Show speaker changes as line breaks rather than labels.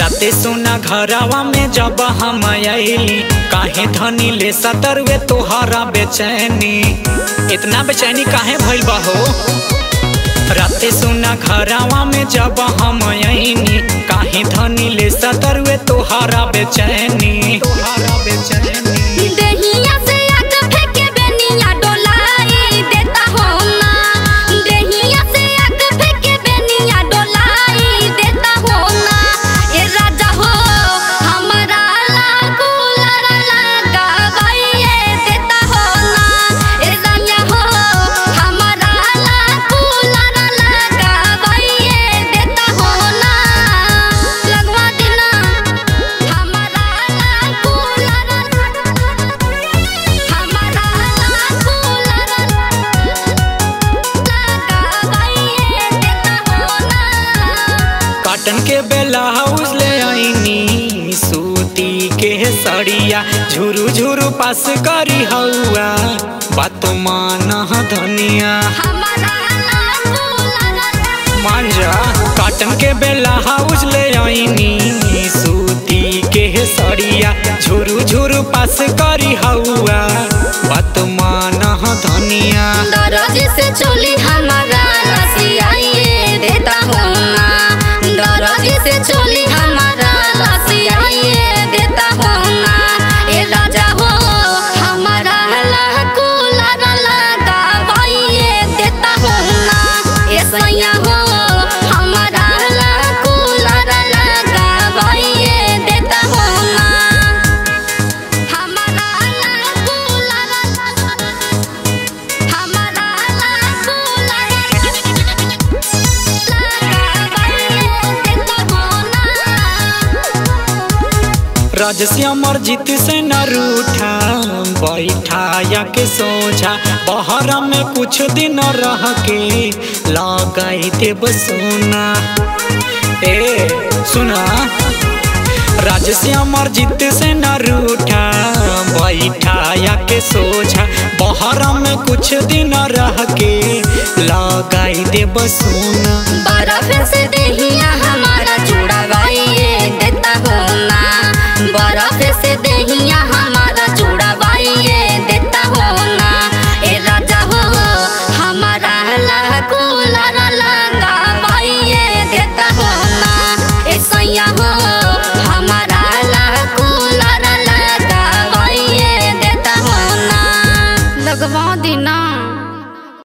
राते सोना घरवा में जब हम आईली, काहे धनी ले सतरवे तोहरा बेचैनी। इतना बेचैनी काहे भइल बा हो? राते सोना घरवा में जब हम आईनी, काहे धनी ले सतरवे तोहरा बेचैनी। तोहरा बेचैनी
देहिया से आग फेंके बेनिया डोलाई देता हो ना। देहिया से आग फेंके बेनिया डोलाई देता हो ना। ए राजा हो हमरा ला कूलर लगावाइए देता हो ना। ए राजा हो हमरा ला कूलर लगावाइए देता हो ना। लगवा देना हमरा ला कूलर, हमरा ला कूलर लगावाइए देता हो ना।
कॉटन के ब्लाउज ले आईनी, सूती के सड़िया, झुरु झुरु पास करी हौआ, बात माना धनिया।
हमरा ला कूलर
मान जा। कॉटन के ब्लाउज ले आईनी, सूती के सड़िया, झुरु झुरु पास करी हौआ, बात माना धनिया।
दर्द से चोली हमारा लसियाइए देता हो ना। दर्द से चोली हमारा लसियाइए देता हो ना। ए राजा हो हमारा ला कूलर लगावाइए देता हो ना। ए सैया हो हमारा ला कूलर लगावाइए देता हो ना। हमारा ला कूलर, हमारा ला कूलर लगावाइए देता हो ना।
राजसी अमरजीत से न रूठा, बैठा या के सोझा, बहरा में कुछ दिन रह के लगाई देब सोना। ए सुना, राजसी अमरजीत से न रूठा, बैठा या के सोझा, बहरा में कुछ दिन रह के लगाई देब सोना।
बर्फ से देहिया हमारा चुड़ावाइए देता हो ना। बर्फ से देहिया हमारा चुड़ावाइए देता हो ना। ए राजा हो हमारा ला कूलर लगावाइए देता हो ना। ए सैया हो हमारा ला कूलर लगावाइए देता हो ना। लगवा देना।